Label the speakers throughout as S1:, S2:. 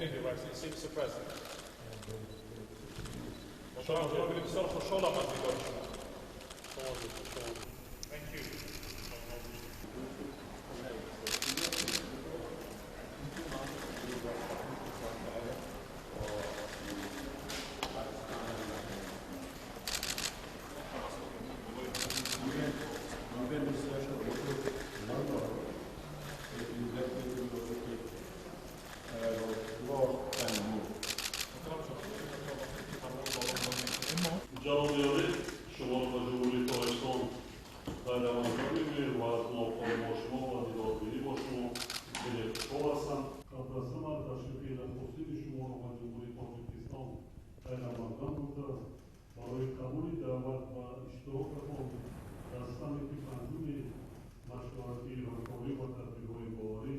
S1: Thank you, Excellency, Mr. President. محترم جناب عالی، بسیار خوشحالم از دیدار شما. Thank you.
S2: جناب عالی، شما را به جمهوری تاجیکستان خیرمقدم میگوییم و از ملاقات با شما و دیدارگیری با شما خیلی خوشحال هستم. قبل از همه تشریف نخستین شما را به جمهوری تاجیکستان خیرمقدم گفته، برای قبول دعوت و اشتراکتان در سمیت پنجم مشورتی همکاری و تدبیرهای باوری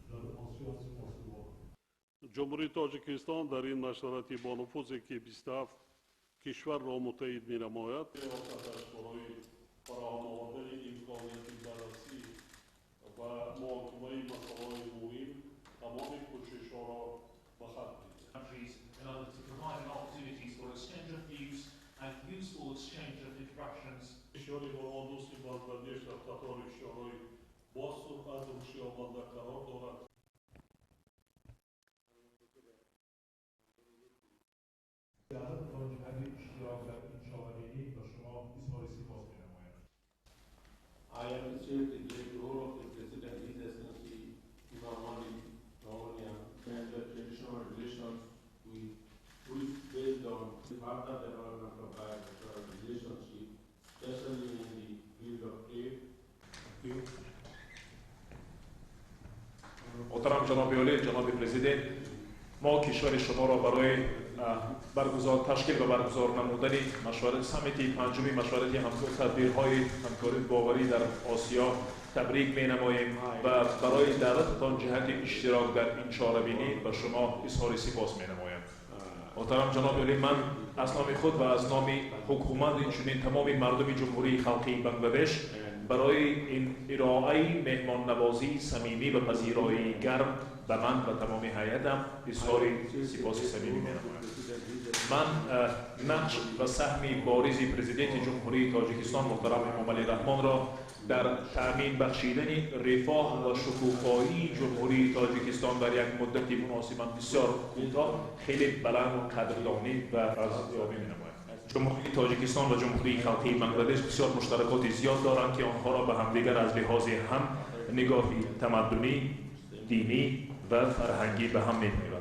S2: در آسیا سپاسگزارم. جمهوری تاجیکستان در این مشورتی با نفوذی که 27 کشور را متحد می نماید، برای فراهم آوردن امکانیت بررسی و محاکمه مسائل مهم تمام کوشش‌ها را به خط می‌دهد.
S3: Countries in order to provide an opportunities for exchange of views and useful exchange of interactions.
S2: کشوری با ما دوستی بنگلادش در قطار کشورهای با سرعت رشد یابنده قرار دارد.
S4: دعوتتان جهت اشتراک در این چهاربینی به شما اظهار سپاس می‌نمایم.
S5: I appreciate the great role of the President, His Excellency Emomali Rahmon, and the traditional relations with which based on the further development of bilateral relationship, especially in the field of trade.
S4: محترم جناب عالی، جناب پرزیدنت، ما کشور شما را برای برگزار، تشکیل و برگزار نمودن مشورت سمیتی پنجمی مشورتی تدبیرهای همکاری باوری در آسیا تبریک می نماییم و برای دعوتتان جهت اشتراک در این چاربینی به شما اظهار سپاس می نمایم. محترم جناب عالی، من از نام خود و از نام حکومت، اینچنین تمام مردم جمهوری خلقی بنگلادش، برای این ارائه مهمان نوازی صمیمی و پذیرایی گرم به من و تمام هیئتم اظهار سپاس صمیمی می‌نمایم. من نقش و سهم بارز پرزیدنت جمهوری تاجیکستان محترم امامعلی رحمان را در تأمین بخشیدن رفاه و شکوفایی جمهوری تاجیکستان در یک مدت مناسبا بسیار کوتاه خیلی بلند قدردانی و ارزیابی می‌نمایم. جمهوری تاجیکستان و جمهوری خلقی بنگلادش بسیار مشترکات زیاد دارند که آنها را به همدیگر از لحاظ هم نگاهی تمدنی، دینی و فرهنگی به هم می‌پیوندند.